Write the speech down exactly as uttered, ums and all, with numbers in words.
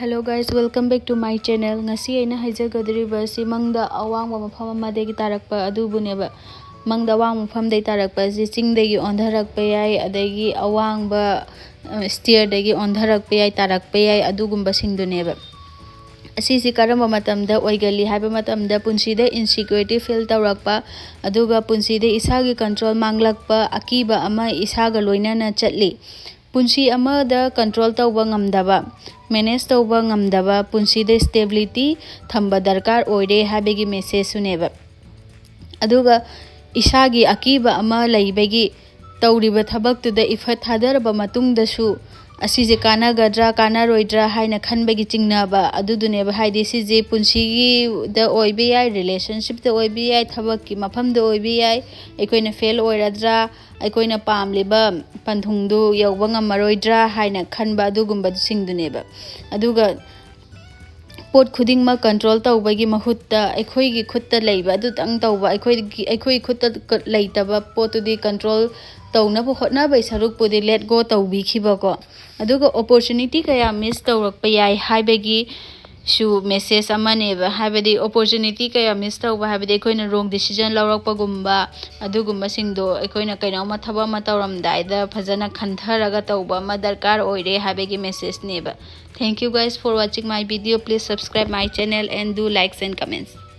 Hello guys, welcome back to my channel. ꯉꯁꯤ ꯑꯩꯅ ꯍꯥꯏꯖꯒꯗꯧꯔꯤꯕ ꯑꯁꯤ ꯃꯪꯗ ꯑꯋꯥꯡꯕ ꯃꯐꯝ ꯑꯃꯗꯒꯤ ꯇꯥꯔꯛꯄ ꯑꯗꯨꯕꯨꯅꯦꯕ. ꯃꯪꯗ ꯑꯋꯥꯡꯕ ꯃꯐꯝꯗꯒꯤ ꯇꯥꯔꯛꯄ ꯑꯁꯤ ꯆꯤꯡꯗꯒꯤ ꯑꯣꯟꯊꯔꯛꯄ ꯌꯥꯏ, ꯑꯗꯒꯤ ꯑꯋꯥꯡꯕ ꯁ꯭ꯇꯤꯌꯔꯗꯒꯤ ꯑꯣꯟꯊꯔꯛꯄ ꯌꯥꯏ, ꯇꯥꯔꯛꯄ ꯌꯥꯏ, ꯑꯗꯨꯒꯨꯝꯕꯁꯤꯡꯗꯨꯅꯦꯕ. ꯑꯁꯤꯁꯤ ꯀꯔꯝꯕ ꯃꯇꯝꯗ ꯑꯣꯏꯒꯜꯂꯤ ꯍꯥꯏꯕ ꯃꯇꯝꯗ, ꯄꯨꯟꯁꯤꯗ ꯏꯟꯁꯤꯀ꯭ꯌꯨꯔꯤꯇꯤ ꯐꯤꯜ ꯇꯧꯔꯛꯄ, ꯑꯗꯨꯒ ꯄꯨꯟꯁꯤꯗ ꯏꯁꯥꯒꯤ ꯀꯟꯇ꯭ꯔꯣꯜ ꯃꯥꯡꯂꯛꯄ, ꯑꯀꯤꯕ ꯑꯃ ꯏꯁꯥꯒ ꯂꯣꯏꯅꯅ ꯆꯠꯂꯤ꯫ ꯄꯨꯟꯁꯤ ꯑꯃꯗ ꯀꯟꯇ꯭ꯔꯣꯜ ꯇꯧꯕ ꯉꯝꯗꯕ, ꯃꯦꯅꯦꯖ ꯇꯧꯕ ꯉꯝꯗꯕ, ꯄꯨꯟꯁꯤꯗ ꯁ꯭ꯇꯦꯕꯤꯂꯤꯇꯤ ꯊꯝꯕ ꯗꯔꯀꯥꯔ ꯑꯣꯏꯔꯦ ꯍꯥꯏꯕꯒꯤ ꯃꯦꯁꯦꯖꯁꯨꯅꯦꯕ. ꯑꯗꯨꯒ ꯏꯁꯥꯒꯤ ꯑꯀꯤꯕ ꯑꯃ ꯂꯩꯕꯒꯤ ꯇꯧꯔꯤꯕ ꯊꯕꯛꯇꯨꯗ ꯏꯐꯠ ꯊꯥꯗꯔꯕ ꯃꯇꯨꯡꯗꯁꯨ ꯑꯁꯤꯁꯦ ꯀꯥꯟꯅꯒꯗ꯭ꯔꯥ ꯀꯥꯟꯅꯔꯣꯏꯗ꯭ꯔꯥ ꯍꯥꯏꯅ ꯈꯟꯕꯒꯤ ꯆꯤꯡꯅꯕ ꯑꯗꯨꯗꯨꯅꯦꯕ. ꯍꯥꯏꯗꯤ ꯁꯤꯁꯦ ꯄꯨꯟꯁꯤꯒꯤꯗ ꯑꯣꯏꯕ ꯌꯥꯏ, ꯔꯤꯂꯦꯁꯟꯁꯤꯞꯇ ꯑꯣꯏꯕ ꯌꯥꯏ, ꯊꯕꯛꯀꯤ ꯃꯐꯝꯗ ꯑꯣꯏꯕ ꯌꯥꯏ, ꯑꯩꯈꯣꯏꯅ ꯐꯦꯜ ꯑꯣꯏꯔꯗ꯭ꯔꯥ, ꯑꯩꯈꯣꯏꯅ ꯄꯥꯝꯂꯤꯕ ꯄꯟꯊꯨꯡꯗꯨ ꯌꯧꯕ ꯉꯝꯃꯔꯣꯏꯗ꯭ꯔꯥ ꯍꯥꯏꯅ ꯈꯟꯕ ꯑꯗꯨꯒꯨꯝꯕꯁꯤꯡꯗꯨꯅꯦꯕ. ꯑꯗꯨꯒ ꯄꯣꯠ ꯈꯨꯗꯤꯡꯃꯛ ꯀꯟꯇ꯭ꯔꯣꯜ ꯇꯧꯕꯒꯤ ꯃꯍꯨꯠꯇ ꯑꯩꯈꯣꯏꯒꯤ ꯈꯨꯠꯇ ꯂꯩꯕ ꯑꯗꯨꯇꯪ ꯇꯧꯕ, ꯑꯩꯈꯣꯏꯒꯤ, ꯑꯩꯈꯣꯏꯒꯤ ꯈꯨꯠꯇ ꯂꯩꯇꯕ ꯄꯣꯠꯇꯨꯗꯤ ꯀꯟꯇ꯭ꯔꯣꯜ ꯇꯧꯅꯕ ꯍꯣꯠꯅꯕꯩ ꯁꯔꯨꯛꯄꯨꯗꯤ ꯂꯦꯠ ꯒꯣ ꯇꯧꯕꯤꯈꯤꯕꯀꯣ. ꯑꯗꯨꯒ ꯑꯣꯄꯣꯔꯆꯨꯅꯤꯇꯤ ꯀꯌꯥ ꯃꯤꯁ ꯇꯧꯔꯛꯄ ꯌꯥꯏ ꯍꯥꯏꯕꯒꯤ ꯁꯨ ꯃꯦꯁꯦꯖ ꯑꯃꯅꯦꯕ. ꯍꯥꯏꯕꯗꯤ ꯑꯣꯄꯣꯔꯆꯨꯅꯤꯇꯤ ꯀꯌꯥ ꯃꯤꯁ ꯇꯧꯕ ꯍꯥꯏꯕꯗꯤ ꯑꯩꯈꯣꯏꯅ ꯔꯣꯡ ꯗꯤꯁꯤꯖꯟ ꯂꯧꯔꯛꯄꯒꯨꯝꯕ, ꯑꯗꯨꯒꯨꯝꯕꯁꯤꯡꯗꯣ ꯑꯩꯈꯣꯏꯅ ꯀꯩꯅꯣꯝꯃ ꯊꯕꯛ ꯑꯃ ꯇꯧꯔꯝꯗꯥꯏꯗ ꯐꯖꯅ ꯈꯟꯊꯔꯒ ꯇꯧꯕ ꯑꯃ ꯗꯔꯀꯥꯔ ꯑꯣꯏꯔꯦ ꯍꯥꯏꯕꯒꯤ ꯃꯦꯁꯦꯖꯅꯦꯕ. Thank you guys for watching my video. Please subscribe my channel and do likes and comments.